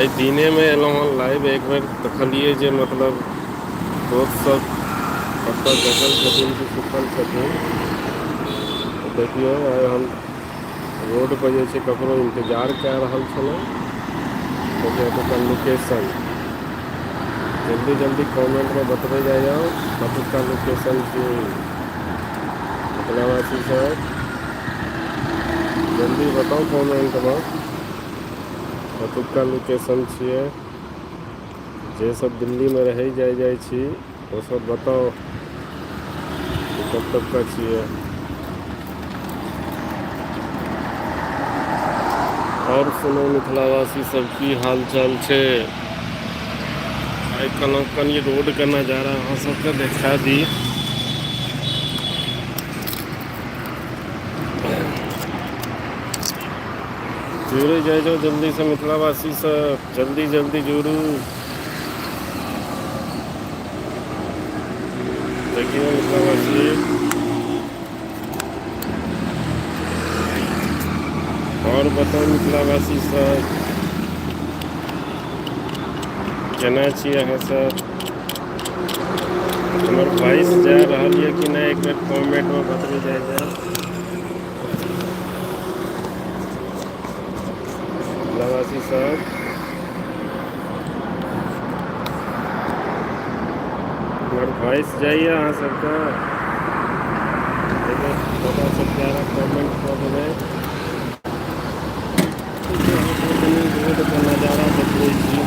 आइ दिनेमे एलहुँ हँ लाइव। एक बेर देखलियै जे मतलब दोस्त सब कतऽ जगल छथिन कि सुतल छथिन। तऽ देखियौ, आइ हम रोडपर जे छै ककरो इन्तजार कए रहल छलहुँ। देखियौ एतुका लोकेशन, जल्दी जल्दी कमेंटमे बतबै जाइ जाउ कतुका लोकेशन छियै। मिथिलावासी सब जल्दी बताउ कमेंटमे कतुका लोकेशन छियै। जे सब दिल्लीमे रहै जाइ जाइ छी ओसब बताउ कि कतुका छियै। आओर सुनू मिथिलावासी सब, की हाल चाल छै? आइ कहलहुँ कनि रोडके नजारा अहाँ सबके देखा दी। जुड़ै जाइ जाउ जल्दीसँ मिथिलावासी सब, जल्दी जल्दी जुड़ू। देखियौ मिथिलावासी, आओर बताउ मिथिलावासी सब, केना छी अहाँ सब? हमर वॉइस जा रहल यऽ कि नहि, एक बेर कमेंटमे बतबै जाइ जाउ। मिथिलावासी सब, हमर वॉइस जाइए अहाँ सबके? एक बेर छोटा सा प्यारा कमेंट कऽ देबै। अहाँ सबके कनि रोडके नजारा देखबै छी।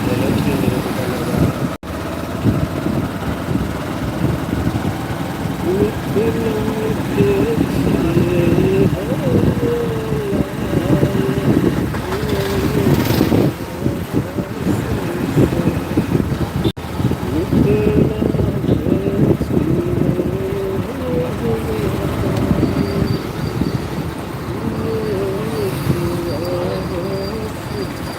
केहन छै रोडके नजारा। मिथिलाके छियै हम लाल, यौ मिथिलावासी सब। मिथिलाके छियै हम लाल, यौ मिथिलावासी सब।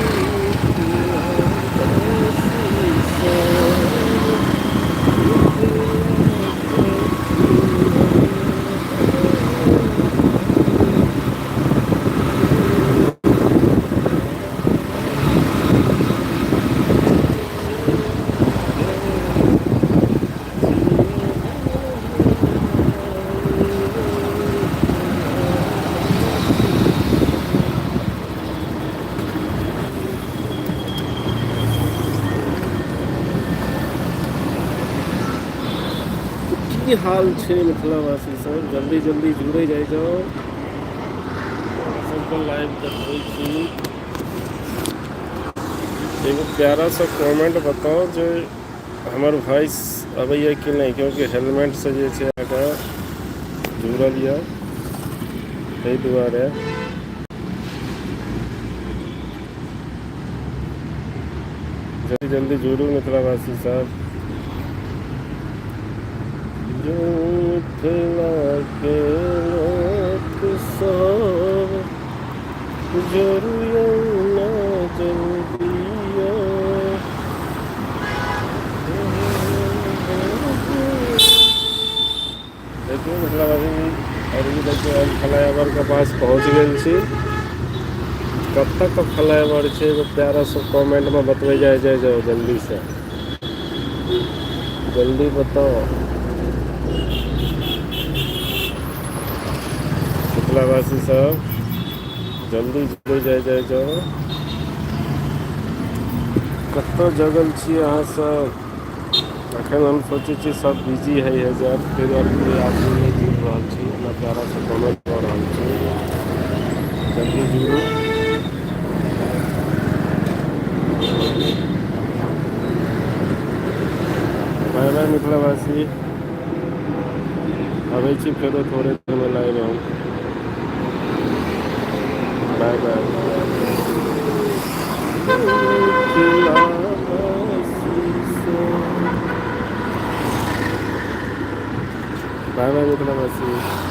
यौ मिथिलावासी सब, यौ मिथिलावासी सब, मिथिलाके छियै हम लाल, यौ मिथिलावासी मिथिलाके छियै हम लाल, यौ मिथिलावासी सब। तऽ की हाल छै मिथिलावासी सब? जल्दी जल्दी जुड़ै जाइ जाउ, अहाँ सबके लाइव देखबै छी। एगो प्यारा सा कमेंट बताउ जे हमर वॉइस अबैया कि नहि, क्योंकि हेलमेटसँ जे छै अहाँके जुड़ल यऽ ताहि दुआरे। जल्दी जल्दी जुड़ू मिथिलावासी सब। जो मिथिलाके लोक सब जुड़ियौ ना जल्दिया। देखियौ मिथिलावासी, और ई देखियौ, हम फ्लाईओवर के पास पहुँच गेल छी। कतऽ के फ्लाईओवर छै, एगो प्यारा सा कमेंट मे बतबै जाय जाय जाउ जल्दी से, जल्दी बताउ मिथिलावासी सब, जल्दी जुड़ै जाय जाय जाउ। कतऽ जगल छी अहाँ सब? अखन हम सोचै छी सब बिजी है जायत, ताहि दुआरे कोइ आदमी नहि जुड़ि रहल छी। एना प्यारा सा कमेंट कऽ रहल छी, जल्दी जुड़ू। बाय बाय मिथिलावासी, अबै छी फेरो थोड़े देरमे लाइव हम। Bye bye. मिथिलावासी सब, बाय बाय मिथिलावासी।